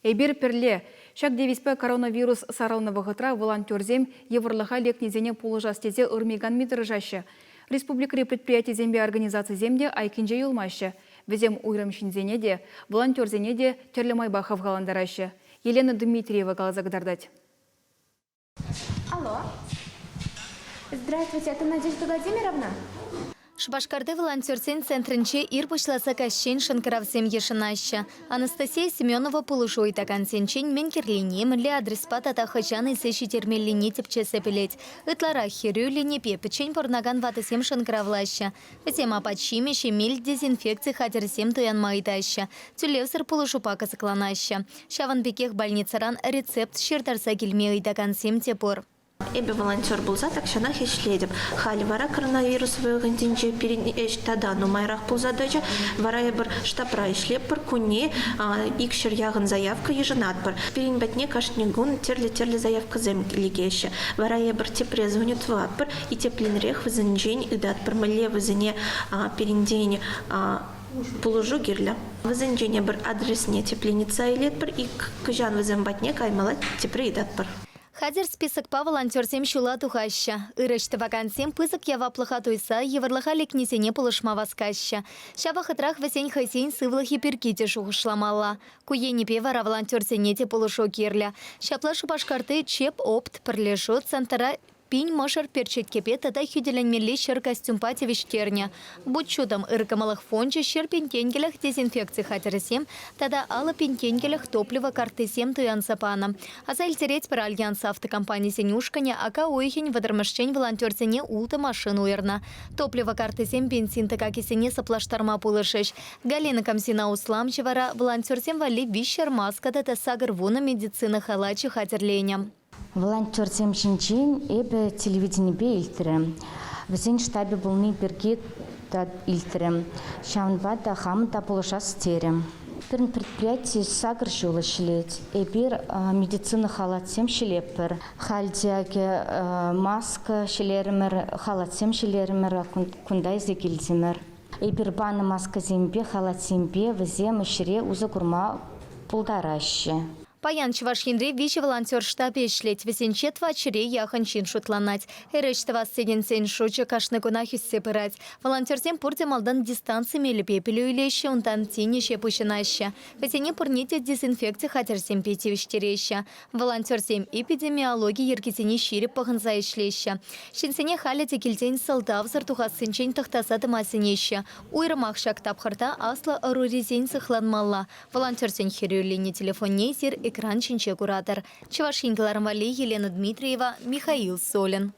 Эпир пӗрле. Ҫак девизпа коронавирус сарӑлнӑ вӑхӑтра волонтерсем йывӑрлӑха лекнисене пулӑшас тесе ырми-канми тӑрӑшаҫҫӗ. Республикӑри предприятисемпе организацисем те айккинче юлмаҫҫӗ. Вӗсем уйрӑм ҫынсене те, волонтерсене те тӗрлӗ майпа хавхалантараҫҫӗ. Елена Дмитриева каласа кӑтартать. Алло. Здравствуйте, это Надежда Владимировна? Шупашкарти волонтерсен центрӗнче ир пуҫласа каҫчен шӑнкӑравсем йышӑнаҫҫӗ. Анастасия Семенова пулӑшу ыйтакансенчен мӗн кирлине, мӗнле адреспа тата хӑҫан илсе ҫитермеллине тӗпчесе пӗлет. Ытларах хӗрӳ линипе пӗччен пурӑнакан ватӑсем шӑнкӑравлаҫҫӗ. Вӗсем апат-ҫимӗҫ, эмел, дезинфекци хатӗрӗсем туянма ыйтаҫҫӗ, тӳлевсӗр пулӑшупа кӑсӑкланаҫҫӗ. Ҫавӑн пекех больницӑран рецепт ҫыртарса килме ыйтакансем те пур. Эпӗ волонтер пулса тахҫанах ӗҫлетӗп. Халӗ вара коронавирус вӑхӑтӗнче пирӗн ӗҫ тата нумайрах пулса тӑчӗ. Вара эпир штабра ӗҫлетпӗр, кунне 200 яхӑн заявка йышӑнатпӑр. Пирӗн патне кашни кун тӗрлӗ-тӗрлӗ заявкӑсем лекеҫҫӗ. Вара эпир тепре звоню тӑватпӑр и тӗплӗнрех вӗсенчен ыйтатпӑр, мӗнле вӗсене пирӗнтен пулӑшу кирлӗ. Вӗсенчен эпир адресне тепленица илетпӗр, ик кӑҫан вӗсем патне каймалла тепре ыйтатпӑр. Хатӗр списокпа волонтерсем ҫула тухаҫҫӗ. Ырӑ ӗҫ тӑвакансем пысӑк яваплӑха туйса йывӑрлӑха лекнисене пулӑшма васкаҫҫӗ. Ҫав вӑхӑтрах вӗсен хӑйсен сывлӑхӗ пирки те шухӑшламалла. Ку енӗпе вара волонтерсене те пулӑшу кирлӗ. Ҫапла Шупашкарти ЧЭП-ОПТ пӗрлешӳ центра Пин мӑшӑр перчеткепе тата хӳтӗленмелли ҫӗр костюмпа тивӗҫтернӗ. Вут-ҫутӑм ыркӑмӑлӑх фончӗ 100 000 тенкӗлӗх дезинфекци хатӗрӗсем тата 50 000 тенкӗлӗх топливо карттисем туянса панӑ. Аса илтеретпӗр, Альянс автокомпанисен ушкӑнӗ ака уйӑхӗн вӑтӑрмӗшчен волонтерсене ултӑ машина уйӑрнӑ. Топливо карттисем бензин тӑкакӗсене саплаштарма пулӑшӗҫ. Галина Камзина усламҫӑ вара волонтерсем валли 300 маска тата 80 медицина халачӗ хатӗрленӗ. Волонтерсем ҫинчен эпӗ телевиденипе илтрӗм. Вӗсен штабӗ пулни пирки та илтрӗм. Ҫавӑнпа та хам та пулӑшас терӗм. Пирӗн предприяти сакӑр ҫул ӗҫлет. Эпир медицина халатсем ҫӗлетпӗр. Халь те акӑ маска ҫӗлерӗмӗр, халатсем ҫӗлерӗмӗр, кунта илсе килтӗмӗр. Эпир панӑ маскӑсемпе, халатсемпе вӗсем ӗҫре усӑ курма пултараҫҫӗ. Паян Чӑваш Енре виҫӗ волонтер штабӗ ӗҫлет. Вӗсенче тӑватҫӗре яхӑн ҫын шутланать. Ӗҫ тӑвас текенсен шучӗ кашни кунах ӳссе пырать. Волонтерсем пурте малтан дистанци мелӗпе пӗлӳ илеҫҫӗ, унтан тин ӗҫе пуҫӑнаҫҫӗ. Вӗсене пурне те дезинфекци хатӗрсемпе тивӗҫтереҫҫӗ. Волонтерсем эпидемиологи йӗркисене ҫирӗп пӑхӑнса ӗҫлеҫҫӗ. Ҫынсене халӗ те килтен сӑлтавсӑр тухассинчен тӑхтаса тӑма сӗнеҫҫӗ. Уйрӑмах ҫак тапхӑрта аслӑ ӑрурисен сыхланмалла. Волонтерсен хӗрӳ лини телефонне эсир экран ҫинче куратӑр. Чӑваш Ен кӑларӑм валли Елена Дмитриева, Михаил Солин.